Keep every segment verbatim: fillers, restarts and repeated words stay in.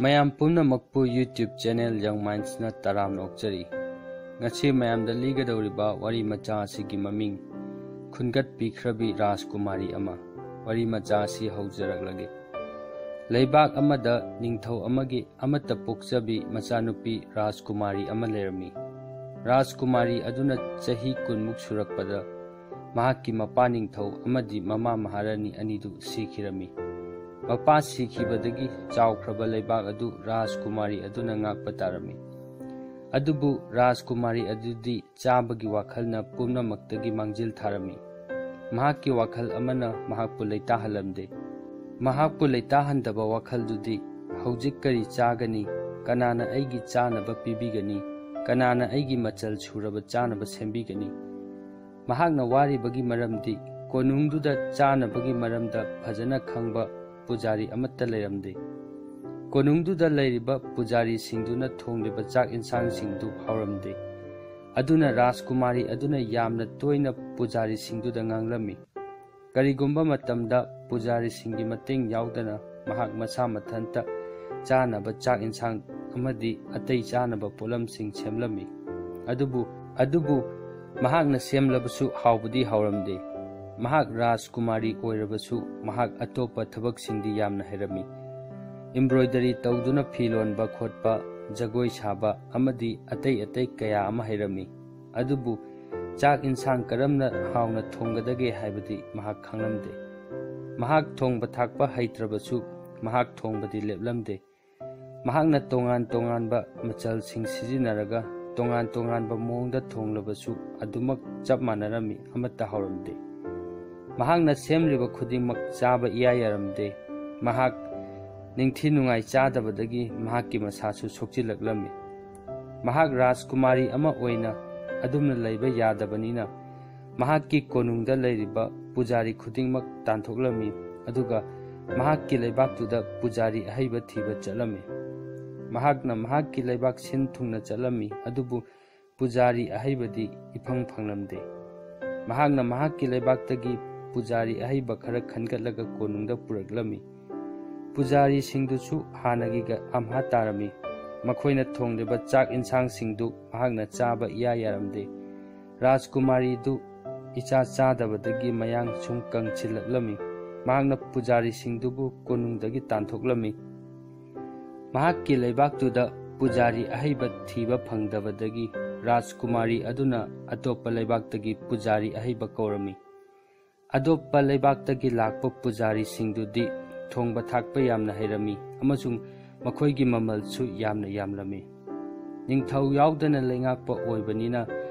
ꯃꯌꯥꯝ ꯄꯨꯝꯅꯃꯛꯄꯨ YouTube channel Young Mindsꯅ ꯇꯔꯥꯝꯅ ꯑꯣꯛꯆꯔꯤ꯫ ꯉꯁꯤ ꯃꯌꯥꯝꯗ ꯂꯤꯒꯗꯧꯔꯤꯕ ꯋꯥꯔꯤ ꯃꯆꯥ ꯑꯁꯤꯒꯤ ꯃꯃꯤꯡ ꯈꯨꯟꯒꯠꯄꯤꯈ꯭ꯔꯕꯤ ꯔꯥꯖꯀꯨꯃꯥꯔꯤ ꯑꯃ꯫ ꯋꯥꯔꯤ ꯃꯆꯥ ꯑꯁꯤ ꯍꯧꯖꯔꯛꯂꯒꯦ꯫ ꯂꯩꯕꯥꯛ ꯑꯃꯗ ꯅꯤꯡꯊꯧ ꯑꯃꯒꯤ ꯑꯃꯠꯇ ꯄꯣꯛꯆꯕꯤ ꯃꯆꯥꯅꯨꯄꯤ ꯔꯥꯖꯀꯨꯃꯥꯔꯤ ꯑꯃ ꯂꯩꯔꯝꯃꯤ꯫ ꯔꯥꯖꯀꯨꯃꯥꯔꯤ ꯑꯗꯨꯅ ꯆꯍꯤ ꯀꯨꯟꯃꯨꯛ ꯁꯨꯔꯛꯄꯗ ꯃꯍꯥꯛꯀꯤ ꯃꯄꯥ ꯅꯤꯡꯊꯧ ꯑꯃꯗꯤ ꯃꯃꯥ ꯃꯍꯥꯔꯥꯅꯤ ꯑꯅꯤꯗꯨ ꯁꯤꯈꯤꯔꯝꯃꯤ꯫ ꯃꯄꯥ ꯁꯤꯈꯤꯕꯗꯒꯤ ꯆꯥꯎꯈ꯭ꯔꯕ ꯂꯩꯕꯥꯛ ꯑꯗꯨ ꯔꯥꯖꯀꯨꯃꯥꯔꯤ ꯑꯗꯨꯅ ꯉꯥꯛꯄ ꯇꯥꯔꯝꯃꯤ꯫ ꯑꯗꯨꯕꯨ ꯔꯥꯖꯀꯨꯃꯥꯔꯤ ꯑꯗꯨꯗꯤ ꯆꯥꯕꯒꯤ ꯋꯥꯈꯜꯅ ꯄꯨꯝꯅꯃꯛꯇꯒꯤ ꯃꯥꯡꯖꯤꯜ ꯊꯥꯔꯝꯃꯤ꯫ ꯃꯍꯥꯛꯀꯤ ꯋꯥꯈꯜ ꯑꯃꯅ ꯃꯍꯥꯛꯄꯨ ꯂꯩꯇꯥꯍꯜꯂꯝꯗꯦ꯫ ꯃꯍꯥꯛꯄꯨ ꯂꯩꯇꯥꯍꯟꯗꯕ ꯋꯥꯈꯜꯗꯨꯗꯤ, "ꯍꯧꯖꯤꯛ ꯀꯔꯤ ꯆꯥꯒꯅꯤ? ꯀꯅꯥꯅ ꯑꯩꯒꯤ ꯆꯥꯅꯕ ꯄꯤꯕꯤꯒꯅꯤ? ꯀꯅꯥꯅ ꯑꯩꯒꯤ ꯃꯆꯜ ꯁꯨꯔꯕ ꯆꯥꯅꯕ ꯁꯦꯝꯕꯤꯒꯅꯤ?" ꯃꯍꯥꯛꯅ ꯋꯥꯔꯤꯕꯒꯤ ꯃꯔꯝꯗꯤ, ꯀꯣꯅꯨꯡꯗꯨꯗ ꯆꯥꯅꯕꯒꯤ ꯃꯔꯝꯗ ꯐꯖꯅ ꯈꯪꯕ ꯄꯨꯖꯥꯔꯤ ꯑꯃꯠꯇ ꯂꯩꯔꯝꯗꯦ꯫ ꯀꯣꯅꯨꯡꯗꯨꯗ ꯂꯩꯔꯤꯕ ꯄꯨꯖꯥꯔꯤꯁꯤꯡꯗꯨꯅ ꯊꯣꯡꯂꯤꯕ ꯆꯥꯛ ꯏꯟꯁꯥꯡꯁꯤꯡꯗꯨ ꯍꯥꯎꯔꯝꯗꯦ꯫ ꯑꯗꯨꯅ ꯔꯥꯖꯀꯨꯃꯥꯔꯤ ꯑꯗꯨꯅ ꯌꯥꯝꯅ ꯇꯣꯏꯅ ꯄꯨꯖꯥꯔꯤꯁꯤꯡꯗꯨꯗ ꯉꯥꯡꯂꯝꯃꯤ꯫ ꯀꯔꯤꯒꯨꯝꯕ ꯃꯇꯝꯗ ꯄꯨꯖꯥꯔꯤꯁꯤꯡꯒꯤ ꯃꯇꯦꯡ ꯌꯥꯎꯗꯅ ꯃꯍꯥꯛ ꯃꯁꯥ ꯃꯊꯟꯇ ꯆꯥꯅꯕ ꯆꯥꯛ ꯏꯟꯁꯥꯡ ꯑꯃꯗꯤ ꯑꯇꯩ ꯆꯥꯅꯕ ꯄꯣꯠꯂꯝꯁꯤꯡ ꯁꯦꯝꯂꯝꯃꯤ꯫ ꯑꯗꯨꯕꯨ, ꯑꯗꯨꯕꯨ ꯃꯍꯥꯛꯅ ꯁꯦꯝꯂꯕꯁꯨ ꯍꯥꯎꯕꯗꯤ ꯍꯥꯎꯔꯝꯗꯦ꯫ ꯃꯍꯥꯛ ꯔꯥꯖꯀꯨꯃꯥꯔꯤ ꯑꯣꯏꯔꯕꯁꯨ ꯃꯍꯥꯛ ꯑꯇꯣꯞꯄ ꯊꯕꯛꯁꯤꯡꯗꯤ ꯌꯥꯝꯅ ꯍꯩꯔꯝꯃꯤ꯫ Embroidery ꯇꯧꯗꯨꯅ ꯐꯤ ꯂꯣꯟꯕ ꯈꯣꯠꯄ, ꯖꯒꯣꯏ ꯁꯥꯕ ꯑꯃꯗꯤ ꯑꯇꯩ ꯑꯇꯩ ꯀꯌꯥ ꯑꯃ ꯍꯩꯔꯝꯃꯤ꯫ ꯑꯗꯨꯕꯨ ꯆꯥꯛ ꯏꯟꯁꯥꯡ ꯀꯔꯝꯅ ꯍꯥꯎꯅ ꯊꯣꯡꯒꯗꯒꯦ ꯍꯥꯏꯕꯗꯤ ꯃꯍꯥꯛ ꯈꯪꯂꯝꯗꯦ꯫ ꯃꯍꯥꯛ ꯊꯣꯡꯕ ꯊꯥꯛꯄ ꯍꯩꯇ꯭ꯔꯕꯁꯨ ꯃꯍꯥꯛ ꯊꯣꯡꯕꯗꯤ ꯂꯦꯞꯂꯝꯗꯦ꯫ ꯃꯍꯥꯛꯅ ꯇꯣꯉꯥꯟ ꯇꯣꯉꯥꯟꯕ ꯃꯆꯜꯁꯤꯡ ꯁꯤꯖꯤꯟꯅꯔꯒ ꯇꯣꯉꯥꯟ ꯇꯣꯉꯥꯟꯕ ꯃꯑꯣꯡꯗ ꯊꯣꯡꯂꯕꯁꯨ ꯑꯗꯨꯃꯛ ꯆꯞ ꯃꯥꯟꯅꯔꯝꯃꯤ, ꯑꯃꯠꯇ ꯍꯥꯎꯔꯝꯗꯦ꯫ ꯃꯍꯥꯛꯅ ꯁꯦꯝꯂꯤꯕ ꯈꯨꯗꯤꯡꯃꯛ ꯆꯥꯕ ꯏꯌꯥ ꯌꯥꯔꯝꯗꯦ꯫ ꯃꯍꯥꯛ ꯅꯤꯡꯊꯤ ꯅꯨꯡꯉꯥꯏ ꯆꯥꯗꯕꯗꯒꯤ ꯃꯍꯥꯛꯀꯤ ꯃꯁꯥꯁꯨ ꯁꯣꯛꯆꯤꯜꯂꯛꯂꯝꯃꯤ꯫ ꯃꯍꯥꯛ ꯔꯥꯖꯀꯨꯃꯥꯔꯤ ꯑꯃ ꯑꯣꯏꯅ ꯑꯗꯨꯝꯅ ꯂꯩꯕ ꯌꯥꯗꯕꯅꯤꯅ, ꯃꯍꯥꯛꯀꯤ ꯀꯣꯅꯨꯡꯗ ꯂꯩꯔꯤꯕ ꯄꯨꯖꯥꯔꯤ ꯈꯨꯗꯤꯡꯃꯛ ꯇꯥꯟꯊꯣꯛꯂꯝꯃꯤ, ꯑꯗꯨꯒ ꯃꯍꯥꯛꯀꯤ ꯂꯩꯕꯥꯛꯇꯨꯗ ꯄꯨꯖꯥꯔꯤ ꯑꯍꯩꯕ ꯊꯤꯕ ꯆꯠꯂꯝꯃꯤ꯫ ꯃꯍꯥꯛꯅ ꯃꯍꯥꯛꯀꯤ ꯂꯩꯕꯥꯛ ꯁꯤꯟ ꯊꯨꯡꯅ ꯆꯠꯂꯝꯃꯤ, ꯑꯗꯨꯕꯨ ꯄꯨꯖꯥꯔꯤ ꯑꯍꯩꯕꯗꯤ ꯏꯐꯪ ꯐꯪꯂꯝꯗꯦ꯫ ꯃꯍꯥꯛꯅ ꯃꯍꯥꯛꯀꯤ ꯂꯩꯕꯥꯛꯇꯒꯤ ꯄꯨꯖꯥꯔꯤ ꯑꯍꯩꯕ ꯈꯔ ꯈꯟꯒꯠꯂꯒ ꯀꯣꯅꯨꯡꯗ ꯄꯨꯔꯛꯂꯝꯃꯤ꯫ ꯄꯨꯖꯥꯔꯤꯁꯤꯡꯗꯨꯁꯨ ꯍꯥꯟꯅꯒꯤꯒ ꯑꯝꯍꯥ ꯇꯥꯔꯝꯃꯤ꯫ ꯃꯈꯣꯏꯅ ꯊꯣꯡꯂꯤꯕ ꯆꯥꯛ ꯏꯟꯁꯥꯡꯁꯤꯡꯗꯨ ꯃꯍꯥꯛꯅ ꯆꯥꯕ ꯏꯌꯥ ꯌꯥꯔꯝꯗꯦ꯫ ꯔꯥꯖꯀꯨꯃꯥꯔꯤꯗꯨ ꯏꯆꯥ ꯆꯥꯗꯕꯗꯒꯤ ꯃꯌꯥꯡ ꯁꯨꯝ ꯀꯪꯁꯤꯜꯂꯛꯂꯝꯃꯤ꯫ ꯃꯍꯥꯛꯅ ꯄꯨꯖꯥꯔꯤꯁꯤꯡꯗꯨꯕꯨ ꯀꯣꯅꯨꯡꯗꯒꯤ ꯇꯥꯟꯊꯣꯛꯂꯝꯃꯤ꯫ ꯃꯍꯥꯛꯀꯤ ꯂꯩꯕꯥꯛꯇꯨꯗ ꯄꯨꯖꯥꯔꯤ ꯑꯍꯩꯕ ꯊꯤꯕ ꯐꯪꯗꯕꯗꯒꯤ ꯔꯥꯖꯀꯨꯃꯥꯔꯤ ꯑꯗꯨꯅ ꯑꯇꯣꯞꯄ ꯂꯩꯕꯥꯛꯇꯒꯤ ꯄꯨꯖꯥꯔꯤ ꯑꯍꯩꯕ ꯀꯧꯔꯝꯃꯤ꯫ ꯑꯇꯣꯞꯄ ꯂꯩꯕꯥꯛꯇꯒꯤ ꯂꯥꯛꯄ ꯄꯨꯖꯥꯔꯤꯁꯤꯡꯗꯨꯗꯤ ꯊꯣꯡꯕ ꯊꯥꯛꯄ ꯌꯥꯝꯅ ꯍꯩꯔꯝꯃꯤ ꯑꯃꯁꯨꯡ ꯃꯈꯣꯏꯒꯤ ꯃꯃꯜꯁꯨ ꯌꯥꯝꯅ ꯌꯥꯝꯂꯝꯃꯤ꯫ ꯅꯤꯡꯊꯧ ꯌꯥꯎꯗꯅ ꯂꯩꯉꯥꯛꯄ ꯑꯣꯏꯕꯅꯤꯅ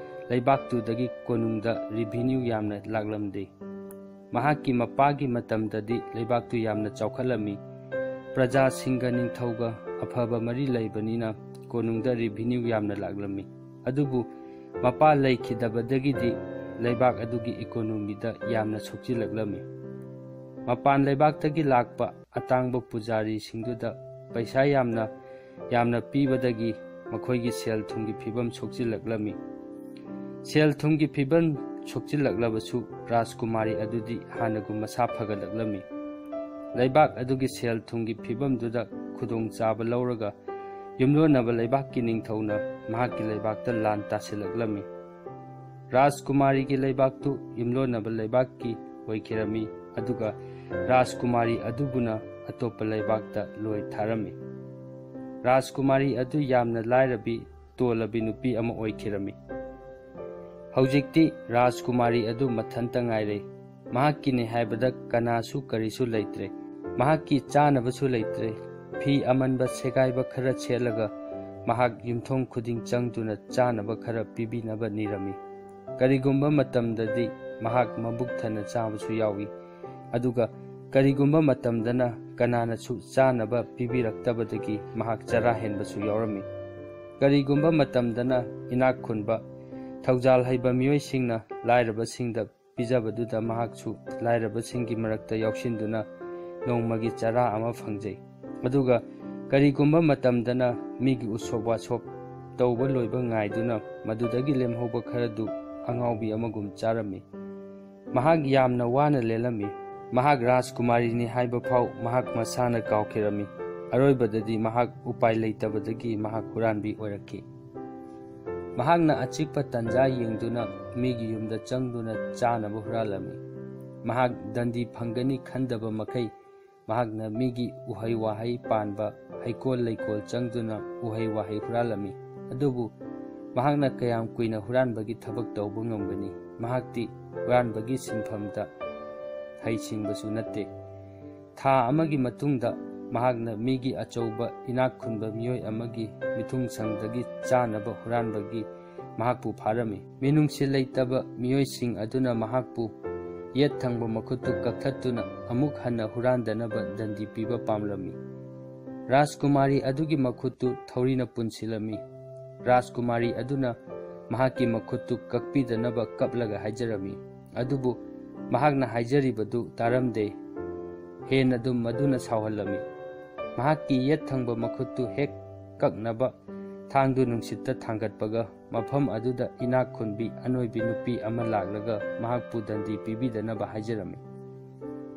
ꯂꯩꯕꯥꯛꯇꯨꯗꯒꯤ ꯀꯣꯅꯨꯡꯗ revenue ꯌꯥꯝꯅ ꯂꯥꯛꯂꯝꯗꯦ꯫ ꯃꯍꯥꯛꯀꯤ ꯃꯄꯥꯒꯤ ꯃꯇꯝꯗꯗꯤ ꯂꯩꯕꯥꯛꯇꯨ ꯌꯥꯝꯅ ꯆꯥꯎꯈꯠꯂꯝꯃꯤ꯫ ꯄ꯭ꯔꯖꯥꯁꯤꯡꯒ ꯅꯤꯡꯊꯧꯒ ꯑꯐꯕ ꯃꯔꯤ ꯂꯩꯕꯅꯤꯅ ꯀꯣꯅꯨꯡꯗ revenue ꯌꯥꯝꯅ ꯂꯥꯛꯂꯝꯃꯤ꯫ ꯑꯗꯨꯕꯨ ꯃꯄꯥ ꯂꯩꯈꯤꯗꯕꯗꯒꯤꯗꯤ ꯂꯩꯕꯥꯛ ꯑꯗꯨꯒꯤ economyꯗ ꯌꯥꯝꯅ ꯁꯣꯛꯆꯤꯜꯂꯛꯂꯝꯃꯤ꯫ ꯃꯄꯥꯟ ꯂꯩꯕꯥꯛꯇꯒꯤ ꯂꯥꯛꯄ ꯑꯇꯥꯡꯕ ꯄꯨꯖꯥꯔꯤꯁꯤꯡꯗꯨꯗ ꯄꯩꯁꯥ ꯌꯥꯝꯅ, ꯌꯥꯝꯅ ꯄꯤꯕꯗꯒꯤ ꯃꯈꯣꯏꯒꯤ ꯁꯦꯜ ꯊꯨꯝꯒꯤ ꯐꯤꯕꯝ ꯁꯣꯛꯆꯤꯜꯂꯛꯂꯝꯃꯤ꯫ ꯁꯦꯜ ꯊꯨꯝꯒꯤ ꯐꯤꯕꯝ ꯁꯣꯛꯆꯤꯜꯂꯛꯂꯕꯁꯨ ꯔꯥꯖꯀꯨꯃꯥꯔꯤ ꯑꯗꯨꯗꯤ ꯍꯥꯟꯅꯒꯨꯝ ꯃꯁꯥ ꯐꯒꯠꯂꯛꯂꯝꯃꯤ꯫ ꯂꯩꯕꯥꯛ ꯑꯗꯨꯒꯤ ꯁꯦꯜ ꯊꯨꯝꯒꯤ ꯐꯤꯕꯝꯗꯨꯗ ꯈꯨꯗꯣꯡꯆꯥꯕ ꯂꯧꯔꯒ ꯌꯨꯝꯂꯣꯟꯅꯕ ꯂꯩꯕꯥꯛꯀꯤ ꯅꯤꯡꯊꯧꯅ ꯃꯍꯥꯛꯀꯤ ꯂꯩꯕꯥꯛꯇ ꯂꯥꯟ ꯇꯥꯁꯤꯜꯂꯛꯂꯝꯃꯤ꯫ ꯔꯥꯖꯀꯨꯃꯥꯔꯤꯒꯤ ꯂꯩꯕꯥꯛꯇꯨ ꯌꯨꯝꯂꯣꯟꯅꯕ ꯂꯩꯕꯥꯛꯀꯤ ꯑꯣꯏꯈꯤꯔꯝꯃꯤ, ꯑꯗꯨꯒ ꯔꯥꯖꯀꯨꯃꯥꯔꯤ ꯑꯗꯨꯕꯨꯅ ꯑꯇꯣꯞꯄ ꯂꯩꯕꯥꯛꯇ ꯂꯣꯏ ꯊꯥꯔꯝꯃꯤ꯫ ꯔꯥꯖꯀꯨꯃꯥꯔꯤ ꯑꯗꯨ ꯌꯥꯝꯅ ꯂꯥꯏꯔꯕꯤ, ꯇꯣꯜꯂꯕꯤ ꯅꯨꯄꯤ ꯑꯃ ꯑꯣꯏꯈꯤꯔꯝꯃꯤ꯫ ꯍꯧꯖꯤꯛꯇꯤ ꯔꯥꯖꯀꯨꯃꯥꯔꯤ ꯑꯗꯨ ꯃꯊꯟꯇ ꯉꯥꯏꯔꯦ꯫ ꯃꯍꯥꯛꯀꯤꯅꯤ ꯍꯥꯏꯕꯗ ꯀꯅꯥꯁꯨ ꯀꯔꯤꯁꯨ ꯂꯩꯇ꯭ꯔꯦ꯫ ꯃꯍꯥꯛꯀꯤ ꯆꯥꯅꯕꯁꯨ ꯂꯩꯇ꯭ꯔꯦ꯫ ꯐꯤ ꯑꯃꯟꯕ ꯁꯦꯒꯥꯏꯕ ꯈꯔ ꯁꯦꯠꯂꯒ ꯃꯍꯥꯛ ꯌꯨꯝꯊꯣꯡ ꯈꯨꯗꯤꯡ ꯆꯪꯗꯨꯅ ꯆꯥꯅꯕ ꯈꯔ ꯄꯤꯕꯤꯅꯕ ꯅꯤꯔꯝꯃꯤ꯫ ꯀꯔꯤꯒꯨꯝꯕ ꯃꯇꯝꯗꯗꯤ ꯃꯍꯥꯛ ꯃꯕꯨꯛ ꯊꯟꯅ ꯆꯥꯕꯁꯨ ꯌꯥꯎꯏ꯫ ꯑꯗꯨꯒ ꯀꯔꯤꯒꯨꯝꯕ ꯃꯇꯝꯗꯅ ꯀꯅꯥꯅꯁꯨ ꯆꯥꯅꯕ ꯄꯤꯕꯤꯔꯛꯇꯕꯗꯒꯤ ꯃꯍꯥꯛ ꯆꯔꯥ ꯍꯦꯟꯕꯁꯨ ꯌꯥꯎꯔꯝꯃꯤ꯫ ꯀꯔꯤꯒꯨꯝꯕ ꯃꯇꯝꯗꯅ ꯏꯅꯥꯛ ꯈꯨꯟꯕ, ꯊꯧꯖꯥꯜ ꯍꯩꯕ ꯃꯤꯑꯣꯏꯁꯤꯡꯅ ꯂꯥꯏꯔꯕꯁꯤꯡꯗ ꯄꯤꯖꯕꯗꯨꯗ ꯃꯍꯥꯛꯁꯨ ꯂꯥꯏꯔꯕꯁꯤꯡꯒꯤ ꯃꯔꯛꯇ ꯌꯥꯎꯁꯤꯟꯗꯨꯅ ꯅꯣꯡꯃꯒꯤ ꯆꯔꯥ ꯑꯃ ꯐꯪꯖꯩ꯫ ꯑꯗꯨꯒ ꯀꯔꯤꯒꯨꯝꯕ ꯃꯇꯝꯗꯅ ꯃꯤꯒꯤ ꯎꯁꯣꯞ ꯋꯥꯁꯣꯞ ꯇꯧꯕ ꯂꯣꯏꯕ ꯉꯥꯏꯗꯨꯅ ꯃꯗꯨꯗꯒꯤ ꯂꯦꯝꯍꯧꯕ ꯈꯔꯗꯨ ꯑꯉꯥꯎꯕꯤ ꯑꯃꯒꯨꯝ ꯆꯥꯔꯝꯃꯤ꯫ ꯃꯍꯥꯛ ꯌꯥꯝꯅ ꯋꯥꯅ ꯂꯦꯜꯂꯝꯃꯤ꯫ ꯃꯍꯥꯛ ꯔꯥꯖꯀꯨꯃꯥꯔꯤꯅꯤ ꯍꯥꯏꯕ ꯐꯥꯎ ꯃꯍꯥꯛ ꯃꯁꯥꯅ ꯀꯥꯎꯈꯤꯔꯝꯃꯤ꯫ ꯑꯔꯣꯏꯕꯗꯗꯤ ꯃꯍꯥꯛ ꯎꯄꯥꯏ ꯂꯩꯇꯕꯗꯒꯤ ꯃꯍꯥꯛ ꯍꯨꯔꯥꯟꯕꯤ ꯑꯣꯏꯔꯛꯈꯤ꯫ ꯃꯍꯥꯛꯅ ꯑꯆꯤꯛꯄ ꯇꯟꯖꯥ ꯌꯦꯡꯗꯨꯅ ꯃꯤꯒꯤ ꯌꯨꯝꯗ ꯆꯪꯗꯨꯅ ꯆꯥꯅꯕ ꯍꯨꯔꯥꯜꯂꯝꯃꯤ꯫ ꯃꯍꯥꯛ ꯗꯟꯗꯤ ꯐꯪꯒꯅꯤ ꯈꯟꯗꯕ ꯃꯈꯩ ꯃꯍꯥꯛꯅ ꯃꯤꯒꯤ ꯎꯍꯩ ꯋꯥꯍꯩ ꯄꯥꯟꯕ ꯍꯩꯀꯣꯜ ꯂꯩꯀꯣꯜ ꯆꯪꯗꯨꯅ ꯎꯍꯩ ꯋꯥꯍꯩ ꯍꯨꯔꯥꯜꯂꯝꯃꯤ꯫ ꯑꯗꯨꯕꯨ ꯃꯍꯥꯛꯅ ꯀꯌꯥꯝ ꯀꯨꯏꯅ ꯍꯨꯔꯥꯟꯕꯒꯤ ꯊꯕꯛ ꯇꯧꯕ ꯉꯝꯒꯅꯤ? ꯃꯍꯥꯛꯇꯤ ꯍꯨꯔꯥꯟꯕꯒꯤ ꯁꯤꯟꯐꯝꯗ ꯍꯩꯁꯤꯡꯕꯁꯨ ꯅꯠꯇꯦ꯫ ꯊꯥ ꯑꯃꯒꯤ ꯃꯇꯨꯡꯗ ꯃꯍꯥꯛꯅ ꯃꯤꯒꯤ ꯑꯆꯧꯕ ꯏꯅꯥꯛ ꯈꯨꯟꯕ ꯃꯤꯑꯣꯏ ꯑꯃꯒꯤ ꯃꯤꯊꯨꯡꯁꯪꯗꯒꯤ ꯆꯥꯅꯕ ꯍꯨꯔꯥꯟꯕꯒꯤ ꯃꯍꯥꯛꯄꯨ ꯐꯥꯔꯝꯃꯤ꯫ ꯃꯤꯅꯨꯡꯁꯤ ꯂꯩꯇꯕ ꯃꯤꯑꯣꯏꯁꯤꯡ ꯑꯗꯨꯅ ꯃꯍꯥꯛꯄꯨ ꯌꯦꯠ ꯊꯪꯕ ꯃꯈꯨꯠꯇꯨ ꯀꯛꯊꯠꯇꯨꯅ ꯑꯃꯨꯛ ꯍꯟꯅ ꯍꯨꯔꯥꯟꯗꯅꯕ ꯗꯟꯗꯤ ꯄꯤꯕ ꯄꯥꯝꯂꯝꯃꯤ꯫ ꯔꯥꯖꯀꯨꯃꯥꯔꯤ ꯑꯗꯨꯒꯤ ꯃꯈꯨꯠꯇꯨ ꯊꯧꯔꯤꯅ ꯄꯨꯟꯁꯤꯜꯂꯝꯃꯤ꯫ ꯔꯥꯖꯀꯨꯃꯥꯔꯤ ꯑꯗꯨꯅ ꯃꯍꯥꯛꯀꯤ ꯃꯈꯨꯠꯇꯨ ꯀꯛꯄꯤꯗꯅꯕ ꯀꯞꯂꯒ ꯍꯥꯏꯖꯔꯝꯃꯤ꯫ ꯑꯗꯨꯕꯨ ꯃꯍꯥꯛꯅ ꯍꯥꯏꯖꯔꯤꯕꯗꯨ ꯇꯥꯔꯝꯗꯦ꯫ ꯍꯦꯟꯅꯗꯨ ꯃꯗꯨꯅ ꯁꯥꯎꯍꯜꯂꯝꯃꯤ꯫ ꯃꯍꯥꯛꯀꯤ ꯌꯦꯠ ꯊꯪꯕ ꯃꯈꯨꯠꯇꯨ ꯍꯦꯛ ꯀꯛꯅꯕ ꯊꯥꯡꯗꯨ ꯅꯨꯡꯁꯤꯠꯇ ꯊꯥꯡꯒꯠꯄꯒ ꯃꯐꯝ ꯑꯗꯨꯗ ꯏꯅꯥꯛ ꯈꯨꯟꯕꯤ ꯑꯅꯣꯏꯕꯤ ꯅꯨꯄꯤ ꯑꯃ ꯂꯥꯛꯂꯒ ꯃꯍꯥꯛꯄꯨ ꯗꯟꯗꯤ ꯄꯤꯕꯤꯗꯅꯕ ꯍꯥꯏꯖꯔꯝꯃꯤ꯫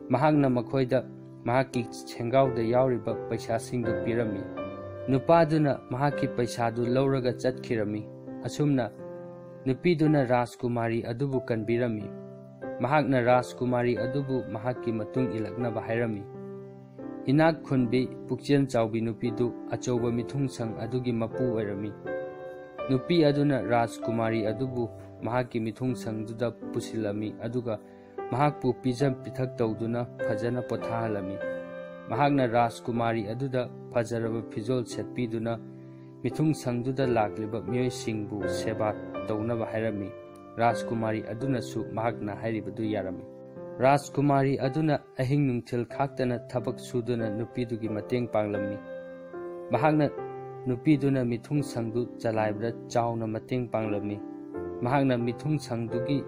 ꯃꯍꯥꯛꯅ ꯃꯈꯣꯏꯗ ꯃꯍꯥꯛꯀꯤ ꯁꯦꯡꯒꯥꯎꯗ ꯌꯥꯎꯔꯤꯕ ꯄꯩꯁꯥꯁꯤꯡꯗꯨ ꯄꯤꯔꯝꯃꯤ꯫ ꯅꯨꯄꯥꯗꯨꯅ ꯃꯍꯥꯛꯀꯤ ꯄꯩꯁꯥꯗꯨ ꯂꯧꯔꯒ ꯆꯠꯈꯤꯔꯝꯃꯤ꯫ ꯑꯁꯨꯝꯅ ꯅꯨꯄꯤꯗꯨꯅ ꯔꯥꯖꯀꯨꯃꯥꯔꯤ ꯑꯗꯨꯕꯨ ꯀꯟꯕꯤꯔꯝꯃꯤ꯫ ꯃꯍꯥꯛꯅ ꯔꯥꯖꯀꯨꯃꯥꯔꯤ ꯑꯗꯨꯕꯨ ꯃꯍꯥꯛꯀꯤ ꯃꯇꯨꯡ ꯏꯜꯂꯛꯅꯕ ꯍꯥꯏꯔꯝꯃꯤ꯫ ꯏꯅꯥꯛ ꯈꯨꯟꯕꯤ ꯄꯨꯛꯆꯦꯜ ꯆꯥꯎꯕꯤ ꯅꯨꯄꯤꯗꯨ ꯑꯆꯧꯕ ꯃꯤꯊꯨꯡꯁꯪ ꯑꯗꯨꯒꯤ ꯃꯄꯨ ꯑꯣꯏꯔꯝꯃꯤ꯫ ꯅꯨꯄꯤ ꯑꯗꯨꯅ ꯔꯥꯖꯀꯨꯃꯥꯔꯤ ꯑꯗꯨꯕꯨ ꯃꯍꯥꯛꯀꯤ ꯃꯤꯊꯨꯡꯁꯪꯗꯨꯗ ꯄꯨꯁꯤꯜꯂꯝꯃꯤ, ꯑꯗꯨꯒ ꯃꯍꯥꯛꯄꯨ ꯄꯤꯖ ꯄꯤꯊꯛ ꯇꯧꯗꯨꯅ ꯐꯖꯅ ꯄꯣꯊꯥꯍꯜꯂꯝꯃꯤ꯫ ꯃꯍꯥꯛꯅ ꯔꯥꯖꯀꯨꯃꯥꯔꯤ ꯑꯗꯨꯗ ꯐꯖꯔꯕ ꯐꯤꯖꯣꯜ ꯁꯦꯠꯄꯤꯗꯨꯅ ꯃꯤꯊꯨꯡꯁꯪꯗꯨꯗ ꯂꯥꯛꯂꯤꯕ ꯃꯤꯑꯣꯏꯁꯤꯡꯕꯨ ꯁꯦꯕꯥ ꯇꯧꯅꯕ ꯍꯥꯏꯔꯝꯃꯤ꯫ ꯔꯥꯖꯀꯨꯃꯥꯔꯤ ꯑꯗꯨꯅꯁꯨ ꯃꯍꯥꯛꯅ ꯍꯥꯏꯔꯤꯕꯗꯨ ꯌꯥꯔꯝꯃꯤ꯫ ꯔꯥꯖꯀꯨꯃꯥꯔꯤ ꯑꯗꯨꯅ ꯑꯍꯤꯡ ꯅꯨꯡꯊꯤꯜ ꯈꯥꯛꯇꯅ ꯊꯕꯛ ꯁꯨꯗꯨꯅ ꯅꯨꯄꯤꯗꯨꯒꯤ ꯃꯇꯦꯡ ꯄꯥꯡꯂꯝꯃꯤ꯫ ꯃꯍꯥꯛꯅ ꯅꯨꯄꯤꯗꯨꯅ ꯃꯤꯊꯨꯡꯁꯪꯗꯨ ꯆꯂꯥꯏꯕꯗ ꯆꯥꯎꯅ ꯃꯇꯦꯡ ꯄꯥꯡꯂꯝꯃꯤ꯫ ꯃꯍꯥꯛꯅ ꯃꯤꯊꯨꯡꯁꯪꯗꯨꯒꯤ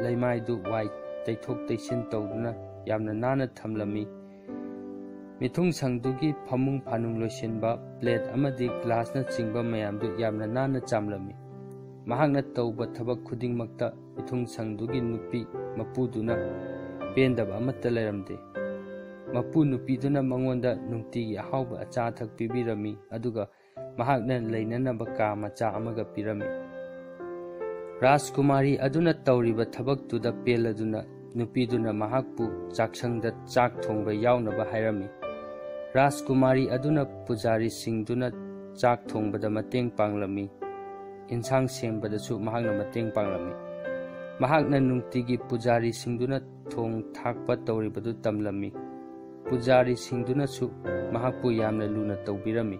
ꯂꯩꯃꯥꯏꯗꯨ ꯋꯥꯏ ꯇꯩꯊꯣꯛ ꯇꯩꯁꯤꯟ ꯇꯧꯗꯨꯅ ꯌꯥꯝꯅ ꯅꯥꯟꯅ ꯊꯝꯂꯝꯃꯤ꯫ ꯃꯤꯊꯨꯡꯁꯪꯗꯨꯒꯤ ꯐꯃꯨꯡ ꯐꯥꯅꯨꯡ ꯂꯣꯏꯁꯤꯟꯕ, ꯄ꯭ꯂꯦꯠ ꯑꯃꯗꯤ ꯒ꯭ꯂꯥꯁꯅꯆꯤꯡꯕ ꯃꯌꯥꯝꯗꯨ ꯌꯥꯝꯅ ꯅꯥꯟꯅ ꯆꯥꯝꯂꯝꯃꯤ꯫ ꯃꯍꯥꯛꯅ ꯇꯧꯕ ꯊꯕꯛ ꯈꯨꯗꯤꯡꯃꯛꯇ ꯃꯤꯊꯨꯡꯁꯪꯗꯨꯒꯤ ꯅꯨꯄꯤ ꯃꯄꯨꯗꯨꯅ ꯄꯦꯟꯗꯕ ꯑꯃꯠꯇ ꯂꯩꯔꯝꯗꯦ꯫ ꯃꯄꯨ ꯅꯨꯄꯤꯗꯨꯅ ꯃꯉꯣꯟꯗ ꯅꯨꯡꯇꯤꯒꯤ ꯑꯍꯥꯎꯕ ꯑꯆꯥ ꯑꯊꯛ ꯄꯤꯕꯤꯔꯝꯃꯤ, ꯑꯗꯨꯒ ꯃꯍꯥꯛꯅ ꯂꯩꯅꯅꯕ ꯀꯥ ꯃꯆꯥ ꯑꯃꯒ ꯄꯤꯔꯝꯃꯤ꯫ ꯔꯥꯖꯀꯨꯃꯥꯔꯤ ꯑꯗꯨꯅ ꯇꯧꯔꯤꯕ ꯊꯕꯛꯇꯨꯗ ꯄꯦꯜꯂꯗꯨꯅ ꯅꯨꯄꯤꯗꯨꯅ ꯃꯍꯥꯛꯄꯨ ꯆꯥꯛꯁꯪꯗ ꯆꯥꯛ ꯊꯣꯡꯕ ꯌꯥꯎꯅꯕ ꯍꯥꯏꯔꯝꯃꯤ꯫ ꯔꯥꯖꯀꯨꯃꯥꯔꯤ ꯑꯗꯨꯅ ꯄꯨꯖꯥꯔꯤꯁꯤꯡꯗꯨꯅ ꯆꯥꯛ ꯊꯣꯡꯕꯗ ꯃꯇꯦꯡ ꯄꯥꯡꯂꯝꯃꯤ꯫ ꯏꯟꯁꯥꯡ ꯁꯦꯝꯕꯗꯁꯨ ꯃꯍꯥꯛꯅ ꯃꯇꯦꯡ ꯄꯥꯡꯂꯝꯃꯤ꯫ ꯃꯍꯥꯛꯅ ꯅꯨꯡꯇꯤꯒꯤ ꯄꯨꯖꯥꯔꯤꯁꯤꯡꯗꯨꯅ ꯊꯣꯡ ꯊꯥꯛꯄ ꯇꯧꯔꯤꯕꯗꯨ ꯇꯝꯂꯝꯃꯤ꯫ ꯄꯨꯖꯥꯔꯤꯁꯤꯡꯗꯨꯅꯁꯨ ꯃꯍꯥꯛꯄꯨ ꯌꯥꯝꯅ ꯂꯨꯅ ꯇꯧꯕꯤꯔꯝꯃꯤ꯫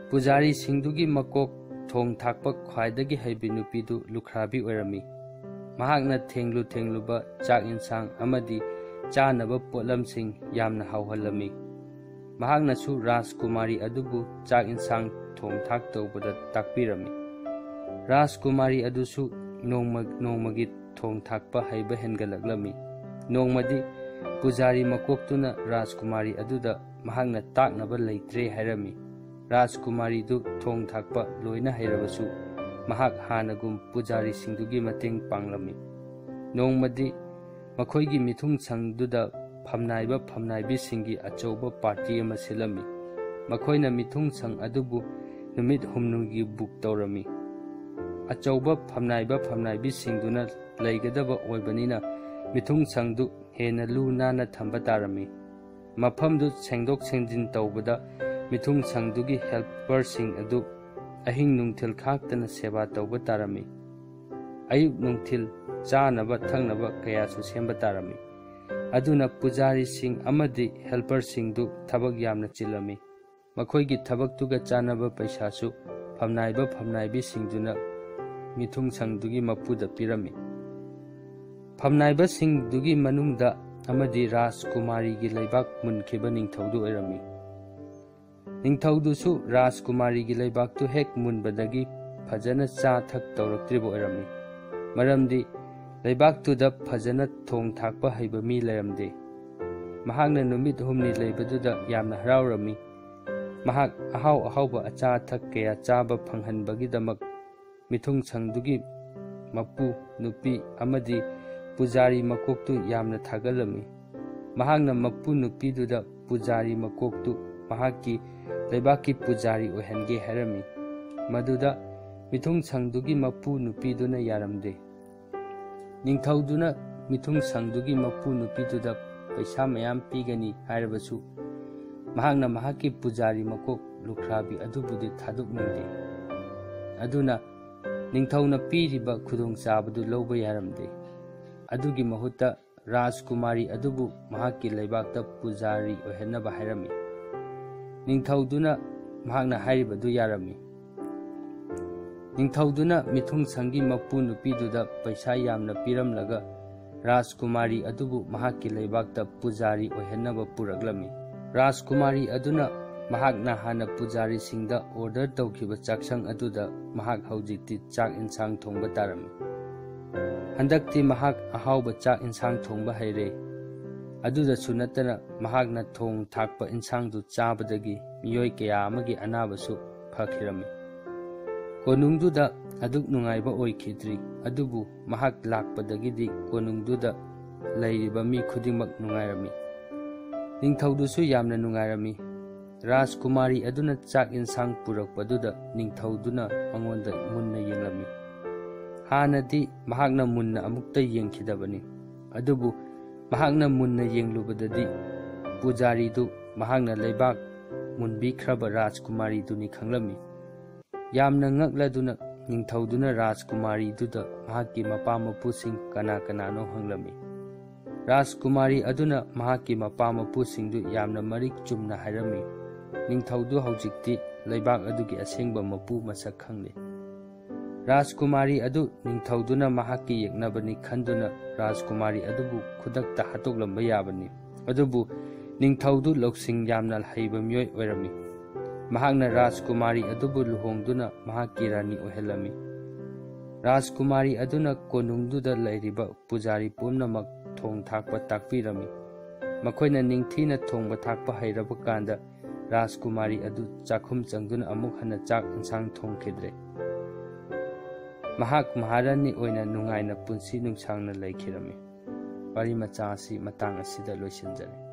ꯄꯨꯖꯥꯔꯤꯁꯤꯡꯗꯨꯒꯤ ꯃꯀꯣꯛ ꯊꯣꯡ ꯊꯥꯛꯄ ꯈ꯭ꯋꯥꯏꯗꯒꯤ ꯍꯩꯕꯤ ꯅꯨꯄꯤꯗꯨ ꯂꯨꯈ꯭ꯔꯥꯕꯤ ꯑꯣꯏꯔꯝꯃꯤ꯫ ꯃꯍꯥꯛꯅ ꯊꯦꯡꯂꯨ ꯊꯦꯡꯂꯨꯕ ꯆꯥꯛ ꯏꯟꯁꯥꯡ ꯑꯃꯗꯤ ꯆꯥꯅꯕ ꯄꯣꯠꯂꯝꯁꯤꯡ ꯌꯥꯝꯅ ꯍꯥꯎꯍꯜꯂꯝꯃꯤ꯫ ꯃꯍꯥꯛꯅꯁꯨ ꯔꯥꯖꯀꯨꯃꯥꯔꯤ ꯑꯗꯨꯕꯨ ꯆꯥꯛ ꯏꯟꯁꯥꯡ ꯊꯣꯡ ꯊꯥꯛ ꯇꯧꯕꯗ ꯇꯥꯛꯄꯤꯔꯝꯃꯤ꯫ ꯔꯥꯖꯀꯨꯃꯥꯔꯤ ꯑꯗꯨꯁꯨ ꯅꯣꯡꯃ ꯅꯣꯡꯃꯒꯤ ꯊꯣꯡ ꯊꯥꯛꯄ ꯍꯩꯕ ꯍꯦꯟꯒꯠꯂꯛꯂꯝꯃꯤ꯫ ꯅꯣꯡꯃꯗꯤ ꯄꯨꯖꯥꯔꯤ ꯃꯀꯣꯛꯇꯨꯅ ꯔꯥꯖꯀꯨꯃꯥꯔꯤ ꯑꯗꯨꯗ ꯃꯍꯥꯛꯅ ꯇꯥꯛꯅꯕ ꯂꯩꯇ꯭ꯔꯦ ꯍꯥꯏꯔꯝꯃꯤ꯫ ꯔꯥꯖꯀꯨꯃꯥꯔꯤꯗꯨ ꯊꯣꯡ ꯊꯥꯛꯄ ꯂꯣꯏꯅ ꯍꯩꯔꯕꯁꯨ ꯃꯍꯥꯛ ꯍꯥꯟꯅꯒꯨꯝ ꯄꯨꯖꯥꯔꯤꯁꯤꯡꯗꯨꯒꯤ ꯃꯇꯦꯡ ꯄꯥꯡꯂꯝꯃꯤ꯫ ꯅꯣꯡꯃꯗꯤ ꯃꯈꯣꯏꯒꯤ ꯃꯤꯊꯨꯡꯁꯪꯗꯨꯗ ꯐꯝꯅꯥꯏꯕ ꯐꯝꯅꯥꯏꯕꯤꯁꯤꯡꯒꯤ ꯑꯆꯧꯕ ꯄꯥꯔꯇꯤ ꯑꯃ ꯁꯤꯜꯂꯝꯃꯤ꯫ ꯃꯈꯣꯏꯅ ꯃꯤꯊꯨꯡꯁꯪ ꯑꯗꯨꯕꯨ ꯅꯨꯃꯤꯠ ꯍꯨꯝꯅꯤꯒꯤ ꯕꯨꯛ ꯇꯧꯔꯝꯃꯤ꯫ ꯑꯆꯧꯕ ꯐꯝꯅꯥꯏꯕ ꯐꯝꯅꯥꯏꯕꯤꯁꯤꯡꯗꯨꯅ ꯂꯩꯒꯗꯕ ꯑꯣꯏꯕꯅꯤꯅ ꯃꯤꯊꯨꯡꯁꯪꯗꯨ ꯍꯦꯟꯅ ꯂꯨ ꯅꯥꯟꯅ ꯊꯝꯕ ꯇꯥꯔꯝꯃꯤ꯫ ꯃꯐꯝꯗꯨ ꯁꯦꯡꯗꯣꯛ ꯁꯦꯡꯖꯤꯟ ꯇꯧꯕꯗ ꯃꯤꯊꯨꯡꯁꯪꯗꯨꯒꯤ ꯍꯦꯜꯄꯔꯁꯤꯡ ꯑꯗꯨ ꯑꯍꯤꯡ ꯅꯨꯡꯊꯤꯜ ꯈꯥꯛꯇꯅ ꯁꯦꯕꯥ ꯇꯧꯕ ꯇꯥꯔꯝꯃꯤ꯫ ꯑꯌꯨꯛ ꯅꯨꯡꯊꯤꯜ ꯆꯥꯅꯕ ꯊꯛꯅꯕ ꯀꯌꯥꯁꯨ ꯁꯦꯝꯕ ꯇꯥꯔꯝꯃꯤ꯫ ꯑꯗꯨꯅ ꯄꯨꯖꯥꯔꯤꯁꯤꯡ ꯑꯃꯗꯤ ꯍꯦꯜꯄꯔꯁꯤꯡꯗꯨ ꯊꯕꯛ ꯌꯥꯝꯅ ꯆꯤꯜꯂꯝꯃꯤ꯫ ꯃꯈꯣꯏꯒꯤ ꯊꯕꯛꯇꯨꯒ ꯆꯥꯟꯅꯕ ꯄꯩꯁꯥꯁꯨ ꯐꯝꯅꯥꯏꯕ ꯐꯝꯅꯥꯏꯕꯤꯁꯤꯡꯗꯨꯅ ꯃꯤꯊꯨꯡꯁꯪꯗꯨꯒꯤ ꯃꯄꯨꯗ ꯄꯤꯔꯝꯃꯤ꯫ ꯐꯝꯅꯥꯏꯕꯁꯤꯡꯗꯨꯒꯤ ꯃꯅꯨꯡꯗ ꯑꯃꯗꯤ ꯔꯥꯖꯀꯨꯃꯥꯔꯤꯒꯤ ꯂꯩꯕꯥꯛ ꯃꯨꯟꯈꯤꯕ ꯅꯤꯡꯊꯧꯗꯨ ꯑꯣꯏꯔꯝꯃꯤ꯫ ꯅꯤꯡꯊꯧꯗꯨꯁꯨ ꯔꯥꯖꯀꯨꯃꯥꯔꯤꯒꯤ ꯂꯩꯕꯥꯛꯇꯨ ꯍꯦꯛ ꯃꯨꯟꯕꯗꯒꯤ ꯐꯖꯅ ꯆꯥ ꯊꯛ ꯇꯧꯔꯛꯇ꯭ꯔꯤꯕ ꯑꯣꯏꯔꯝꯃꯤ꯫ ꯃꯔꯝꯗꯤ ꯂꯩꯕꯥꯛꯇꯨꯗ ꯐꯖꯅ ꯊꯣꯡ ꯊꯥꯛꯄ ꯍꯩꯕ ꯃꯤ ꯂꯩꯔꯝꯗꯦ꯫ ꯃꯍꯥꯛꯅ ꯅꯨꯃꯤꯠ ꯍꯨꯝꯅꯤ ꯂꯩꯕꯗꯨꯗ ꯌꯥꯝꯅ ꯍꯔꯥꯎꯔꯝꯃꯤ꯫ ꯃꯍꯥꯛ ꯑꯍꯥꯎ ꯑꯍꯥꯎꯕ ꯑꯆꯥ ꯑꯊꯛ ꯀꯌꯥ ꯆꯥꯕ ꯐꯪꯍꯟꯕꯒꯤꯗꯃꯛ ꯃꯤꯊꯨꯡꯁꯪꯗꯨꯒꯤ ꯃꯄꯨ ꯅꯨꯄꯤ ꯑꯃꯗꯤ ꯄꯨꯖꯥꯔꯤ ꯃꯀꯣꯛꯇꯨ ꯌꯥꯝꯅ ꯊꯥꯒꯠꯂꯝꯃꯤ꯫ ꯃꯍꯥꯛꯅ ꯃꯄꯨ ꯅꯨꯄꯤꯗꯨꯗ ꯄꯨꯖꯥꯔꯤ ꯃꯀꯣꯛꯇꯨ ꯃꯍꯥꯛꯀꯤ ꯂꯩꯕꯥꯛꯀꯤ ꯄꯨꯖꯥꯔꯤ ꯑꯣꯏꯍꯟꯒꯦ ꯍꯥꯏꯔꯝꯃꯤ꯫ ꯃꯗꯨꯗ ꯃꯤꯊꯨꯡ ꯁꯪꯗꯨꯒꯤ ꯃꯄꯨ ꯅꯨꯄꯤꯗꯨꯅ ꯌꯥꯔꯝꯗꯦ꯫ ꯅꯤꯡꯊꯧꯗꯨꯅ ꯃꯤꯊꯨꯡ ꯁꯪꯗꯨꯒꯤ ꯃꯄꯨ ꯅꯨꯄꯤꯗꯨꯗ ꯄꯩꯁꯥ ꯃꯌꯥꯝ ꯄꯤꯒꯅꯤ ꯍꯥꯏꯔꯕꯁꯨ, ꯃꯍꯥꯛꯅ ꯃꯍꯥꯛꯀꯤ ꯄꯨꯖꯥꯔꯤ ꯃꯀꯣꯛ ꯂꯨꯈ꯭ꯔꯥꯕꯤ ꯑꯗꯨꯕꯨꯗꯤ ꯊꯥꯗꯣꯛꯅꯤꯡꯗꯦ꯫ ꯑꯗꯨꯅ ꯅꯤꯡꯊꯧꯅ ꯄꯤꯔꯤꯕ ꯈꯨꯗꯣꯡꯆꯥꯕꯗꯨ ꯂꯧꯕ ꯌꯥꯔꯝꯗꯦ꯫ ꯑꯗꯨꯒꯤ ꯃꯍꯨꯠꯇ ꯔꯥꯖꯀꯨꯃꯥꯔꯤ ꯑꯗꯨꯕꯨ ꯃꯍꯥꯛꯀꯤ ꯂꯩꯕꯥꯛꯇ ꯄꯨꯖꯥꯔꯤ ꯑꯣꯏꯍꯟꯅꯕ ꯍꯥꯏꯔꯝꯃꯤ꯫ ꯅꯤꯡꯊꯧꯗꯨꯅ ꯃꯍꯥꯛꯅ ꯍꯥꯏꯔꯤꯕꯗꯨ ꯌꯥꯔꯝꯃꯤ꯫ ꯅꯤꯡꯊꯧꯗꯨꯅ ꯃꯤꯊꯨꯡꯁꯪꯒꯤ ꯃꯄꯨ ꯅꯨꯄꯤꯗꯨꯗ ꯄꯩꯁꯥ ꯌꯥꯝꯅ ꯄꯤꯔꯝꯂꯒ ꯔꯥꯖꯀꯨꯃꯥꯔꯤ ꯑꯗꯨꯕꯨ ꯃꯍꯥꯛꯀꯤ ꯂꯩꯕꯥꯛꯇ ꯄꯨꯖꯥꯔꯤ ꯑꯣꯏꯍꯟꯅꯕ ꯄꯨꯔꯛꯂꯝꯃꯤ꯫ ꯔꯥꯖꯀꯨꯃꯥꯔꯤ ꯑꯗꯨꯅ ꯃꯍꯥꯛꯅ ꯍꯥꯟꯅ ꯄꯨꯖꯥꯔꯤꯁꯤꯡꯗ ꯑꯣꯔꯗꯔ ꯇꯧꯈꯤꯕ ꯆꯥꯛꯁꯪ ꯑꯗꯨꯗ ꯃꯍꯥꯛ ꯍꯧꯖꯤꯛꯇꯤ ꯆꯥꯛ ꯏꯟꯁꯥꯡ ꯊꯣꯡꯕ ꯇꯥꯔꯝꯃꯤ꯫ ꯍꯟꯗꯛꯇꯤ ꯃꯍꯥꯛ ꯑꯍꯥꯎꯕ ꯆꯥꯛ ꯏꯟꯁꯥꯡ ꯊꯣꯡꯕ ꯍꯩꯔꯦ꯫ ꯑꯗꯨꯗꯁꯨ ꯅꯠꯇꯅ ꯃꯍꯥꯛꯅ ꯊꯣꯡ ꯊꯥꯛꯄ ꯏꯟꯁꯥꯡꯗꯨ ꯆꯥꯕꯗꯒꯤ ꯃꯤꯑꯣꯏ ꯀꯌꯥ ꯑꯃꯒꯤ ꯑꯅꯥꯕꯁꯨ ꯐꯈꯤꯔꯝꯃꯤ꯫ ꯀꯣꯅꯨꯡꯗꯨꯗ ꯑꯗꯨꯛ ꯅꯨꯡꯉꯥꯏꯕ ꯑꯣꯏꯈꯤꯗ꯭ꯔꯤ, ꯑꯗꯨꯕꯨ ꯃꯍꯥꯛ ꯂꯥꯛꯄꯗꯒꯤꯗꯤ ꯀꯣꯅꯨꯡꯗꯨꯗ ꯂꯩꯔꯤꯕ ꯃꯤ ꯈꯨꯗꯤꯡꯃꯛ ꯅꯨꯡꯉꯥꯏꯔꯝꯃꯤ꯫ ꯅꯤꯡꯊꯧꯗꯨꯁꯨ ꯌꯥꯝꯅ ꯅꯨꯡꯉꯥꯏꯔꯝꯃꯤ꯫ ꯔꯥꯖꯀꯨꯃꯥꯔꯤ ꯑꯗꯨꯅ ꯆꯥꯛ ꯏꯟꯁꯥꯡ ꯄꯨꯔꯛꯄꯗꯨꯗ ꯅꯤꯡꯊꯧꯗꯨꯅ ꯃꯉꯣꯟꯗ ꯃꯨꯟꯅ ꯌꯦꯡꯂꯝꯃꯤ꯫ ꯍꯥꯟꯅꯗꯤ ꯃꯍꯥꯛꯅ ꯃꯨꯟꯅ ꯑꯃꯨꯛꯇ ꯌꯦꯡꯈꯤꯗꯕꯅꯤ꯫ ꯑꯗꯨꯕꯨ ꯃꯍꯥꯛꯅ ꯃꯨꯟꯅ ꯌꯦꯡꯂꯨꯕꯗꯗꯤ ꯄꯨꯖꯥꯔꯤꯗꯨ ꯃꯍꯥꯛꯅ ꯂꯩꯕꯥꯛ ꯃꯨꯟꯕꯤꯈ꯭ꯔꯕ ꯔꯥꯖꯀꯨꯃꯥꯔꯤꯗꯨꯅꯤ ꯈꯪꯂꯝꯃꯤ꯫ ꯌꯥꯝꯅ ꯉꯛꯂꯗꯨꯅ ꯅꯤꯡꯊꯧꯗꯨꯅ ꯔꯥꯖꯀꯨꯃꯥꯔꯤꯗꯨꯗ ꯃꯍꯥꯛꯀꯤ ꯃꯄꯥ ꯃꯄꯨꯁꯤꯡ ꯀꯅꯥ ꯀꯅꯥꯅꯣ ꯍꯪꯂꯝꯃꯤ꯫ ꯔꯥꯖꯀꯨꯃꯥꯔꯤ ꯑꯗꯨꯅ ꯃꯍꯥꯛꯀꯤ ꯃꯄꯥ ꯃꯄꯨꯁꯤꯡꯗꯨ ꯌꯥꯝꯅ ꯃꯔꯤꯛ ꯆꯨꯝꯅ ꯍꯥꯏꯔꯝꯃꯤ꯫ ꯅꯤꯡꯊꯧꯗꯨ ꯍꯧꯖꯤꯛꯇꯤ ꯂꯩꯕꯥꯛ ꯑꯗꯨꯒꯤ ꯑꯁꯦꯡꯕ ꯃꯄꯨ ꯃꯁꯛ ꯈꯪꯂꯦ꯫ ꯔꯥꯖꯀꯨꯃꯥꯔꯤ ꯑꯗꯨ ꯅꯤꯡꯊꯧꯗꯨꯅ ꯃꯍꯥꯛꯀꯤ ꯌꯦꯛꯅꯕꯅꯤ ꯈꯟꯗꯨꯅ ꯔꯥꯖꯀꯨꯃꯥꯔꯤ ꯑꯗꯨꯕꯨ ꯈꯨꯗꯛꯇ ꯍꯥꯠꯇꯣꯛꯂꯝꯕ ꯌꯥꯕꯅꯤ꯫ ꯑꯗꯨꯕꯨ ꯅꯤꯡꯊꯧꯗꯨ ꯂꯧꯁꯤꯡ ꯌꯥꯝꯅ ꯍꯩꯕ ꯃꯤꯑꯣꯏ ꯑꯣꯏꯔꯝꯃꯤ꯫ ꯃꯍꯥꯛꯅ ꯔꯥꯖꯀꯨꯃꯥꯔꯤ ꯑꯗꯨꯕꯨ ꯂꯨꯍꯣꯡꯗꯨꯅ ꯃꯍꯥꯛꯀꯤ ꯔꯥꯅꯤ ꯑꯣꯏꯍꯜꯂꯝꯃꯤ꯫ ꯔꯥꯖꯀꯨꯃꯥꯔꯤ ꯑꯗꯨꯅ ꯀꯣꯅꯨꯡꯗꯨꯗ ꯂꯩꯔꯤꯕ ꯄꯨꯖꯥꯔꯤ ꯄꯨꯝꯅꯃꯛ ꯊꯣꯡ ꯊꯥꯛꯄ ꯇꯥꯛꯄꯤꯔꯝꯃꯤ꯫ ꯃꯈꯣꯏꯅ ꯅꯤꯡꯊꯤꯅ ꯊꯣꯡꯕ ꯊꯥꯛꯄ ꯍꯩꯔꯕ ꯀꯥꯟꯗ ꯔꯥꯖꯀꯨꯃꯥꯔꯤ ꯑꯗꯨ ꯆꯥꯛꯈꯨꯝ ꯆꯪꯗꯨꯅ ꯑꯃꯨꯛ ꯍꯟꯅ ꯆꯥꯛ ꯏꯟꯁꯥꯡ ꯊꯣꯡꯈꯤꯗ꯭ꯔꯦ꯫ ꯃꯍꯥꯛ ꯃꯍꯥꯔꯥꯅꯤ ꯑꯣꯏꯅ ꯅꯨꯡꯉꯥꯏꯅ ꯄꯨꯟꯁꯤ ꯅꯨꯡꯁꯥꯡꯅ ꯂꯩꯈꯤꯔꯝꯃꯤ꯫ ꯋꯥꯔꯤ ꯃꯆꯥ ꯑꯁꯤ ꯃꯇꯥꯡ ꯑꯁꯤꯗ ꯂꯣꯏꯁꯤꯟꯖꯔꯦ꯫